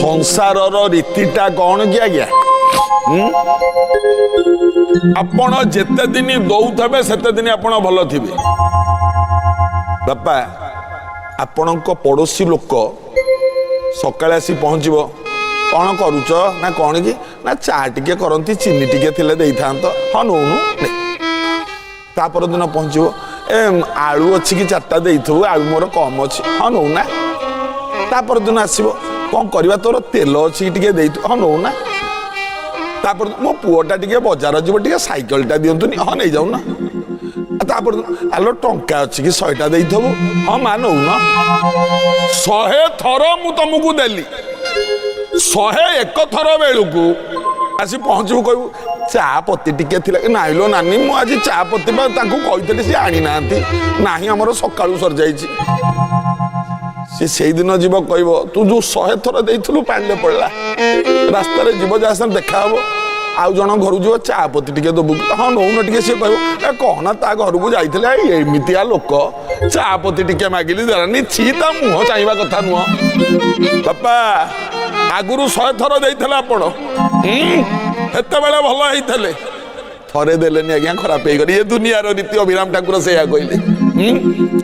ସଂସାରର ରୀତିଟା କ'ଣ କି ଆଜ୍ଞା? ଆପଣ ଯେତେ ଦିନ ଦଉଥିବେ, ସେତେ ଦିନ ଆପଣ ଭଲ ଥିବେ। ବାପା, ଆପଣଙ୍କ ପଡ଼ୋଶୀ ଲୋକ ସକାଳେ ଆସି ପହଞ୍ଚିବ, "କ'ଣ କରୁଛ?" ନା, "କ'ଣ କି ନା, ଚା ଟିକେ କରନ୍ତି, ଚିନି ଟିକେ ଥିଲେ ଦେଇଥାନ୍ତ।" "ହଁ, ନଉନୁ ନେ।" ତା ପରଦିନ ପହଞ୍ଚିବ, "ଏ ଆଳୁ ଅଛି କି? ଚାରିଟା ଦେଇଥିବୁ, ଆଳୁ ମୋର କମ୍ ଅଛି।" "ହଁ, ନଉନା।" ତା ପରଦିନ ଆସିବ, "କ'ଣ କରିବା, ତୋର ତେଲ ଅଛି କି? ଟିକେ ଦେଇଥିବୁ।" "ହଁ, ନଉନା।" ତାପରେ, "ମୋ ପୁଅଟା ଟିକେ ବଜାର ଯିବ, ଟିକେ ସାଇକେଲଟା ଦିଅନ୍ତୁନି।" "ହଁ, ନେଇଯାଉନ।" ତାପରେ, "ଆଲୋ, ଟଙ୍କା ଅଛି କି? 100ଟା ଦେଇଥିବୁ।" "ହଁ ମା, ନଉନ।" 100 ଥର ମୁଁ ତମକୁ ଦେଲି, 101 ଥର ବେଳକୁ ଆସି ପହଞ୍ଚିବୁ, କହିବୁ, "ଚା ପତି ଟିକେ ଥିଲା କି?" "ନାଇଁ ଲୋ ନାନୀ, ମୁଁ ଆଜି ଚା ପତି ବା ତାଙ୍କୁ କହିଥିଲି, ସେ ଆଣିନାହାନ୍ତି, ନାହିଁ, ଆମର ସକାଳୁ ସରିଯାଇଛି।" ସେ ସେଇଦିନ ଯିବ, କହିବ, "ତୁ ଯୋଉ 100 ଥର ଦେଇଥିଲୁ, ପାଣିରେ ପଡ଼ିଲା।" ରାସ୍ତାରେ ଯିବ, ଯାହା ସାଙ୍ଗେ ଦେଖା ହବ, ଆଉ ଜଣ ଘରକୁ ଯିବ, "ଚା ପତି ଟିକେ ଦବୁ କି?" "ହଁ, ନଉନ ଟିକେ।" ସିଏ କହିବ, "ଏ କହନା, ତା ଘରକୁ ଯାଇଥିଲେ, ଏଇ ଏମିତିଆ ଲୋକ, ଚା ପତି ଟିକେ ମାଗିଲି ଦେଲାନି, ଛି, ତା ମୁହଁ ଚାହିଁବା କଥା ନୁହଁ।" ବାପା, ଆଗରୁ 100 ଥର ଦେଇଥିଲେ ଆପଣ, ସେତେବେଳେ ଭଲ ହେଇଥିଲେ। ଥରେ ଦେଲେନି ଆଜ୍ଞା, ଖରାପ ହେଇଗଲେ। ଇଏ ଦୁନିଆର ରୀତି। ଅଭିରାମ ଠାକୁର ସେଇଆ କହିଲେ।